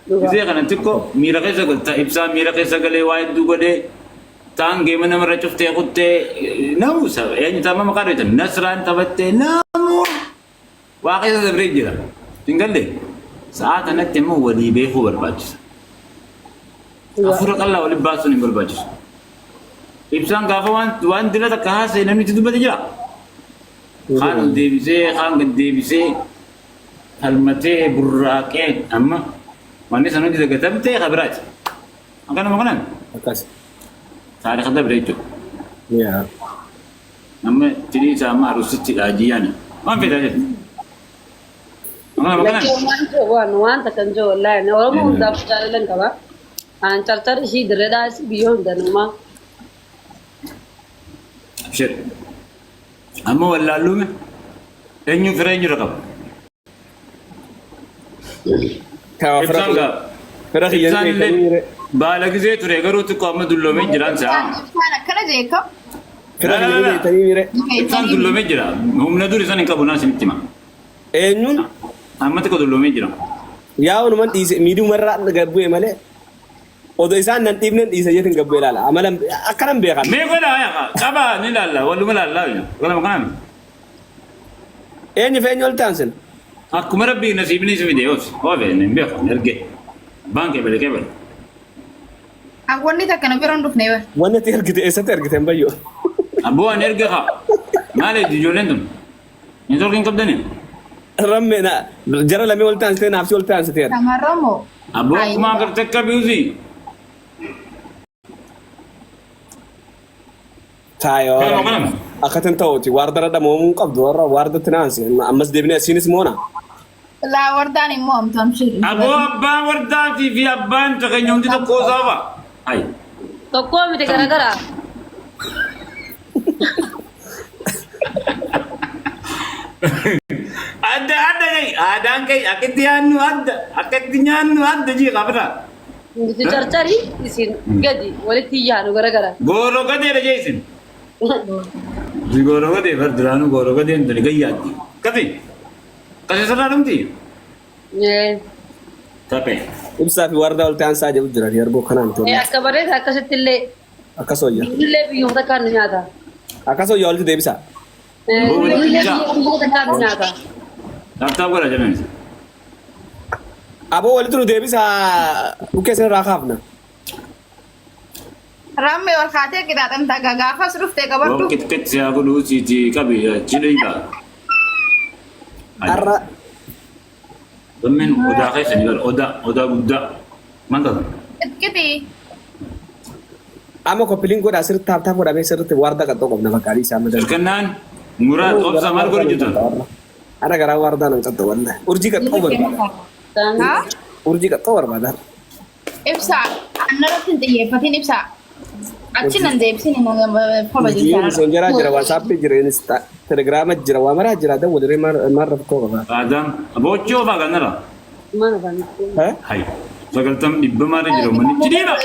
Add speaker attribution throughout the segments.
Speaker 1: Gisee kana xiqqoo miira keessa galta. Ibsaa miira keessa galee waa hedduu godhee taan geema namarra cuftee kuttee namu eenyu taama maqaa dhoytan Nasraan taphattee namu waa keessa dabree jira. Hin galle sa'aa kanatti immoo walii beekuu barbaachisa. Hafuura qal'aa waliin baasuun hin barbaachisu. Ibsaan gaafa waan dila takka haasa'e namni itti dubbate jira. Kaan ol deebisee kaan gad deebisee falmatee burraaqee amma wanni san hundi dagatamtee kabiraati. Akkanuma kanaan
Speaker 2: Akkas.
Speaker 1: taarika dabre jechuudha.
Speaker 2: Yaa.
Speaker 1: Amma tidii isaa amma arusitti dhaajiyaani. Waan fedhaa jedhu. Akkanuma kanaan.
Speaker 3: Lakkee waan jiru waan waan takka hin jiru wallaahi. Oromoo hundaaf jaalala hin qaba. Aan carcar ishii dirreedhaa isii biyyoo hundanumaa.
Speaker 1: Abshir. Amma wallaalluume eenyu fira eenyurra qaba?
Speaker 2: Kaa fira
Speaker 1: Ibsaan gaa.
Speaker 2: fira kiyya
Speaker 1: Ibsaan illee
Speaker 2: beekanii
Speaker 1: baala gizee ture garuu xiqqoo amma dulloomee jiraan sa'a.
Speaker 4: Ibsaan akkana jeekam.
Speaker 2: fira kiyya beekanii mire.
Speaker 1: Ibsaan dulloomee jira. Humna dur isaan hin qabu naa isinitti hima.
Speaker 2: Eenyuun
Speaker 1: Amma xiqqoo dulloomee jira.
Speaker 2: yaa wanuman dhiise miidhumarraa gad bu'e malee odoo isaan nan dhiibnen dhiise jetin gad bu'e ilaala. Amala akkanan beekan.
Speaker 1: Mee godha yaa qaba ni ilaalla waluma ilaalla. Waluma kanaan.
Speaker 2: Eenyu fi eenyu walitti aansin?
Speaker 1: Akkuma rabbii nasiibni si fide ofi ofi hin beeku hin erge. Abbaan kee bale kee bale.
Speaker 4: Wanni takka na bira hin dhufne bar.
Speaker 2: Wanni ati ergite eessatti ergite hin bayyoo?
Speaker 1: Abboo ani erge kaa. Maali ijoolleen tun? Network hin qabdani?
Speaker 2: Ramme na jara lamee walitti aansitee naaf si walitti aansitee.
Speaker 4: Shamarran moo?
Speaker 1: Abboo akkuma agartee akka biuzi.
Speaker 2: Taayoo.
Speaker 1: Kanuma kanuma.
Speaker 2: Akkatin ta'uuti waardara dhamoomuu qabdu warra waardatti na aansi ammas deebinee asiinis moona.
Speaker 4: Laa wardaan immoo amtam shiri.
Speaker 1: Aboo abbaan wardaatii fi abbaan keenya hundi tokko saafa. Ay.
Speaker 3: Tokkoo miti garagara.
Speaker 1: Adda adda jai aadaan kee akkatti yaannu adda akkatti nyaannu adda jii qabra.
Speaker 3: Nuti carcari isin gadi walitti yaanu garagara.
Speaker 1: Gooroo gadeedha jee isin. Si gooroo gadee bar duraanuu gooroo gadeen tuni gayyaatti. Kasi. Kasi sirraa dhumti. Taphee.
Speaker 2: Ibsaa fi waardaa walitti aansaa jedhu jiran yeroo kanaan tola.
Speaker 3: Akka bareeda akkasitti illee
Speaker 2: Akkas wayya.
Speaker 3: illee biyyoota takkaan nu nyaata.
Speaker 2: Akkas wayya walitti deebisaa.
Speaker 3: Illee biyyoota takkaan nu nyaata.
Speaker 1: Taaptaap godha jedhan.
Speaker 2: Aboo walitti nu deebisaa dhukkee isin irraa kaafna.
Speaker 4: Rammee ol kaatee qixaaxamta gaafas dhuftee qabadhu.
Speaker 1: Qixqix si haa godhuu siiti qabi achi dhiiba.
Speaker 2: Har'a
Speaker 1: Gammeen odaa keessa ni gala odaa odaa guddaa. Maal taata?
Speaker 4: Qixqixi.
Speaker 2: Amma koppiliin godhaa sirriitti taap taap godhamee sirriitti waardaa qaxxoo qabna bakka adii isaa madalli.
Speaker 1: Hirkannaan muraad obsa maal godhu jirtan?
Speaker 2: Ana garaa waardaa nan qaxxoo wallahi. Urjii qaxxoo barbaada.
Speaker 4: Haa?
Speaker 2: Urjii qaxxoo barbaada.
Speaker 4: Ibsaa. Annarratti hin xiyyeeffatin ibsaa. Achi nan deebisin koba
Speaker 2: Urjii
Speaker 4: jechaa.
Speaker 2: miseenjaraa jira, waasaappii jira, insta, telegiraama jira, waa maraa jira, dawwaliree maal rakkoo qaba.
Speaker 1: Aadaan bochoo faa kanarra.
Speaker 3: Mana kan.
Speaker 2: Eh?
Speaker 1: Hay sagaltam dhibba maarra jira uummanni. Chidhiiba.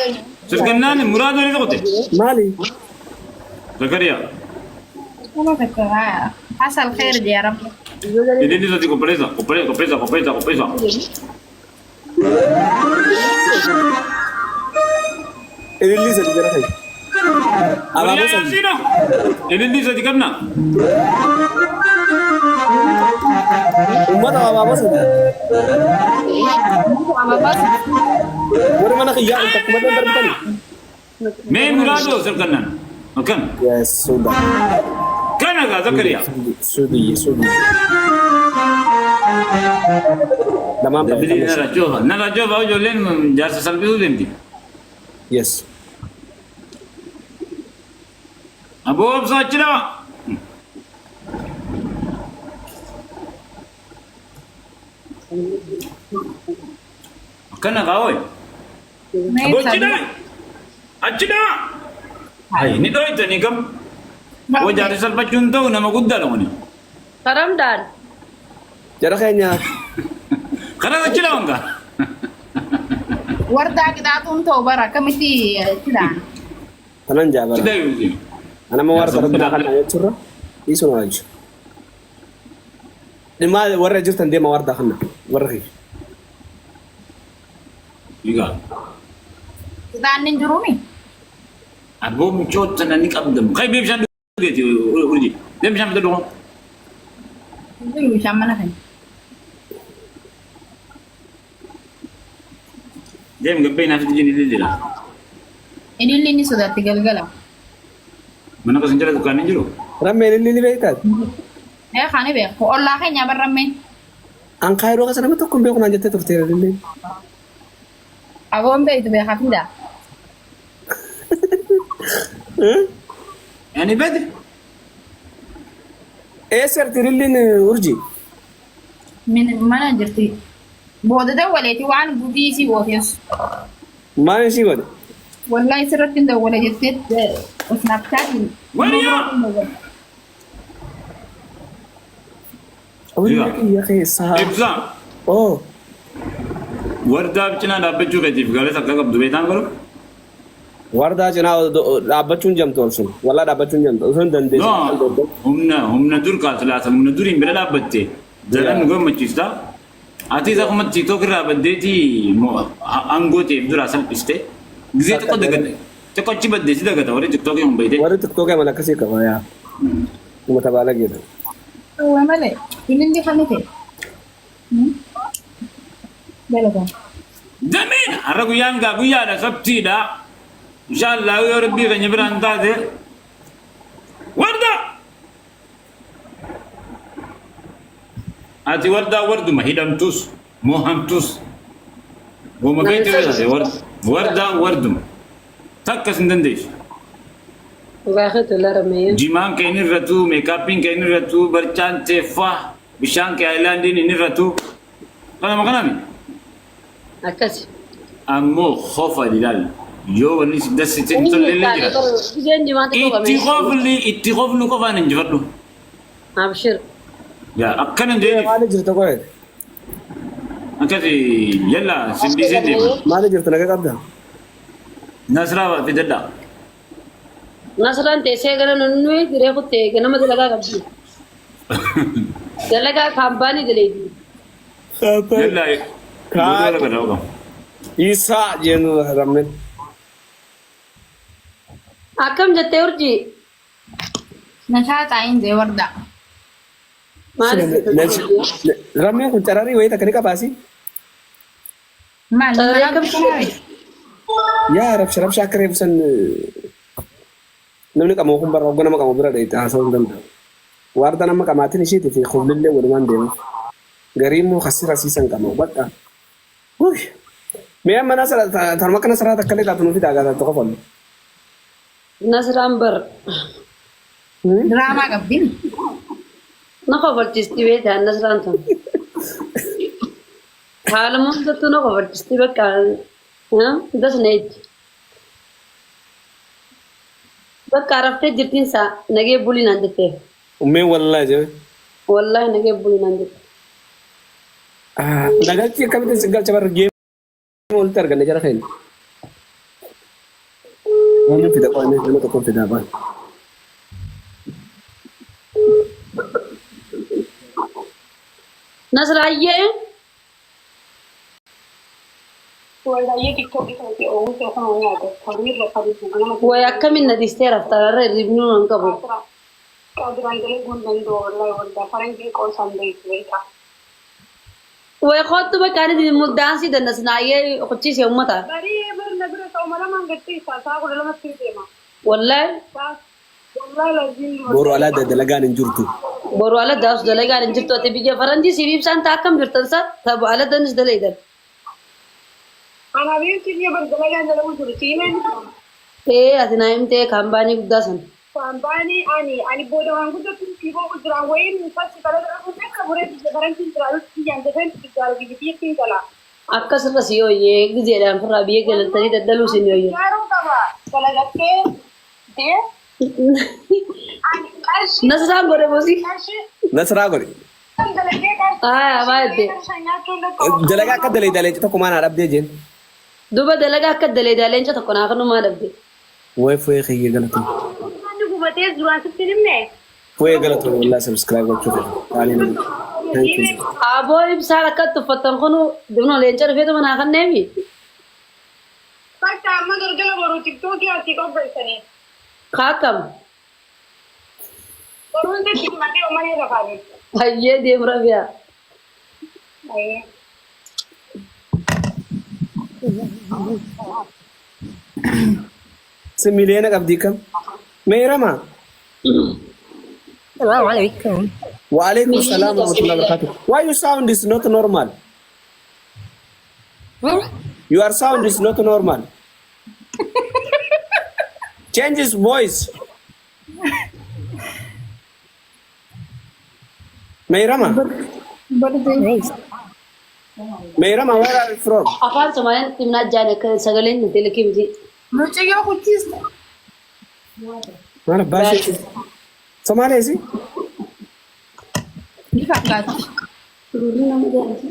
Speaker 1: Sirkannaan muraad waliin qote.
Speaker 2: Maali?
Speaker 1: Zakariyaa.
Speaker 4: Kuma takka hasal khair jee rabbi.
Speaker 1: Idilli sadi qopheessa qopheessa qopheessa qopheessa qopheessa.
Speaker 2: Ilillii sadi jara kai. Abaaboo
Speaker 1: Waliyaa
Speaker 2: sadi.
Speaker 1: yaasiina. Ilillii sadi qabna.
Speaker 2: Uummata abaaboo sadi. Warri mana kiyyaa kun takkuma illee darbitani.
Speaker 1: Mee muraadoo sirkannaan. Akkan.
Speaker 2: Yes, suuda.
Speaker 1: Kana gaa Zakariyaa.
Speaker 2: Suudiyye, suudiyye. Lamaan
Speaker 1: Dabili
Speaker 2: baay'ee.
Speaker 1: narra joofa. Narra joofa ijoolleen jaarsa salphisuu deemti.
Speaker 2: Yes.
Speaker 1: Aboo obsa achi dhawa. Akkana gaa hooyi. Aboo achi dhawa. Achi dhawa. Hayi ni dhoytanii kam. Aboo jaarsi salphachuun ta'u nama guddaadha kuni.
Speaker 3: Karamdaan.
Speaker 2: Jara keenya
Speaker 1: Kanas achi dhawan gaa.
Speaker 4: Wardaa qixaaxuun ta'u bara akkamitti tidhaan.
Speaker 2: kanan jaabara.
Speaker 1: Achi dhawi.
Speaker 2: Anama warra rabbinaa kana jechuurra dhiisuu nama jechuudha. Dhimmaa warra jirtan deema warda kana warra kiyya.
Speaker 1: Egaa.
Speaker 4: Qixaanni hin jiruumi.
Speaker 1: Abboo mucoo tana ni qabdamu. Kai bee bishaan dhugeeti urji. Bee bishaan fidadhu koo.
Speaker 4: Hin jiru bishaan mana kana.
Speaker 1: Deem gabbee naaf ijji ni jira.
Speaker 4: Ililli ni sodaatti galgala.
Speaker 1: Mana keessa hin jira dukkaan hin jiru.
Speaker 2: Rammeen illee ni beektaa?
Speaker 4: Ee kaani beeku. Ollaa keenya barrammeen.
Speaker 2: An kaayiroo keessa nama tokko hin beeku naan jettee turte illee.
Speaker 4: Aboon beektu beekaa fidaa.
Speaker 1: Ani bade.
Speaker 2: Eessa jirti ililliin urjii?
Speaker 4: Mana jirti. Booda dawwaleeti waan gudii isii gootees.
Speaker 2: Maal ishii godhe?
Speaker 4: Wallahi sirratti hin dawwale jettee Snapchatiin.
Speaker 1: Wariyaa!
Speaker 2: Onnee kiyya keessaa.
Speaker 1: Ibsaa.
Speaker 2: Oo.
Speaker 1: Wardaa cinaa dhaabbachuu keetiif galata akka qabdu beektaan garuu.
Speaker 2: Wardaa cinaa dhaabbachuun jamtu ol sun. Wallaa dhaabbachuun jamtu. Osoo hin dandeessu.
Speaker 1: No, humna humna dur kaasilaasa humna duriin bira dhaabbatte daran nu gammachiista. Atis akkuma TikTok irraa baddeeti aangoo ta'eef duraa salphiste. Gizee xiqqoo dagate. Xiqqoo achi baddee si dagata warri TikTok hin beekte.
Speaker 2: Warri TikTok amala akkasii qaba yaa. Uummata baala geedha.
Speaker 4: Waa malee. Ililli kan ta'e. Galata.
Speaker 1: Dameen har'a guyyaan gaa guyyaadha sabtiidha. Inshaallah yoo rabbii keenya biraan taate. Warda! Ati wardaa warduma hidhamtus mohamtus. Goma keetti yoo taate wardaan warduma. Takkas hin dandeessu.
Speaker 3: Dhugaa keetu laramee.
Speaker 1: Jimaan kee inni irratu, meekaappiin kee inni irratu, barcaan teeffaa, bishaan kee aayilaandiin inni irratu. Kanama kanami.
Speaker 3: Akkasi.
Speaker 1: Ammoo qofa ilaali. Yoo wanni si dassite hin tolle illee jira.
Speaker 3: Gizeen jimaa xiqqoo
Speaker 1: Itti qofli itti qoflu qofaan injifadhu.
Speaker 3: Abshir.
Speaker 1: Yaa akkana hin jedhiniif.
Speaker 2: Maali jirtu qoye?
Speaker 1: Akkasi yalla simbisee deema.
Speaker 2: Maali jirtu naga qabda?
Speaker 1: Nasraa fidadhaa.
Speaker 3: Nasraan teessee gara nuyi diree kuttee ganama dalagaa qabdi. Dalagaa kaampaanii daleeti.
Speaker 1: Yalla
Speaker 2: Kaa-
Speaker 1: godoo lafa dhawaa.
Speaker 2: Isaa jennu rammeen.
Speaker 3: Akkam jettee urjii?
Speaker 4: Nashaa xaa'iin jee wardaa.
Speaker 3: Maaliif
Speaker 2: Rammeen kun cararii wayii takka ni qabaasi.
Speaker 4: Maal?
Speaker 3: Cararii akkam
Speaker 2: Yaa rabsha rabsha akka reefu san namni qamoo kun bara hoggana qamoo bira dheeyte haasa'uu hin danda'u. Waardaa nama qamaatiin isheetii fi kuflillee walumaan deema. Garii immoo kasii rasiisan qama bakka. Uy. Mee amma nasara tanuma akka nasaraa takka illee taatu nuuf fidaa gaafa tokko fallu.
Speaker 3: Nasraan bar
Speaker 4: Diraamaa qabdin.
Speaker 3: na kofalchiisti beektaa Nasraan tun. Haaluma hundattuu na kofalchiisti bakka das na itti. Bakka raftee jirtiin isaa nagee bulii naan jettee.
Speaker 2: Ummeen wallaahi jedhe.
Speaker 3: Wallaahi nagee bulii naan jette.
Speaker 2: Nagalchi akkamitti si galcha barra geema walitti arganne jara keenya. Waan fida qo'annee nama tokko fidaa baan.
Speaker 3: Nasraayyee way akkamiin na dhiistee rafta irra hirribnuu hin qabu. Way kottu bakka ani muddaansii dannas naayyee qochiise uummata. Wallaahi
Speaker 2: Boru alaa dalagaan hin jirtu.
Speaker 3: Boru ala daas dalagaan hin jirtu ati biyya faranjii siif ibsaan ta'a akkam jirtan sa tabu ala danis dalaydan. Ee ati naa himtee kaampaanii guddaa sana.
Speaker 5: Kaampaanii ani ani booda waan guddatu siiboo jiraan wayiin fassi kala dha akka buree biyya faranjiin jiraalutti biyyaan dafeen jaalu biyya biyyattiin gala.
Speaker 3: Akkasirra si yooyyee gizeedhaan firraa biyya galatanii daddaluu sin yooyyee.
Speaker 5: Garuu qaba dalagattee dee ani qarshii
Speaker 3: Nasraan godhe bosi.
Speaker 5: qarshii
Speaker 2: Nasraa godhe.
Speaker 5: dalagee qarshii
Speaker 3: Aayaa baay'ee.
Speaker 5: nyaachuun danda'u.
Speaker 2: Dalagaa akka dalee dalee tokko maal haa dhabdee jeen.
Speaker 3: Duuba dalagaa akka dalee leenca tokko naa kanumaa dhabde.
Speaker 2: Way fu'ee kiyyee galatoon.
Speaker 5: Inni gubatee duraan sitti hin himne.
Speaker 2: Fu'ee galatoon wallaa subscribe gochuu fedha. Qaalii nama. Thank you.
Speaker 3: Aboo ibsaan akka itti uffattan kunu dibnoo leenca dhufeetuma naa kanneemi.
Speaker 5: Bakka amma galgala boruu tiktookii asii qopheessanii.
Speaker 3: Kaakam.
Speaker 5: Boruun sitti himatee uummanni rafaanii.
Speaker 3: Hayyee deem rafiyaa.
Speaker 2: Si miliyoona qabdii kam? Meerama.
Speaker 6: Assalamu alaikum.
Speaker 2: Wa alaikum salam wa rahmatullahi wa barakatuh. Why you sound is not normal?
Speaker 6: Hmm?
Speaker 2: Your sound is not normal. Change his voice. Meerama. Meerama, where are you from?
Speaker 3: Afaan Somaaliyaa himnaa jaan akka sagaleen hin telekii miti.
Speaker 4: Mucayyoo kuchiste.
Speaker 2: Maal abbaa ishee? Somaaleesi?
Speaker 4: Ni fakkaatti.
Speaker 3: Sururri nama jaalati.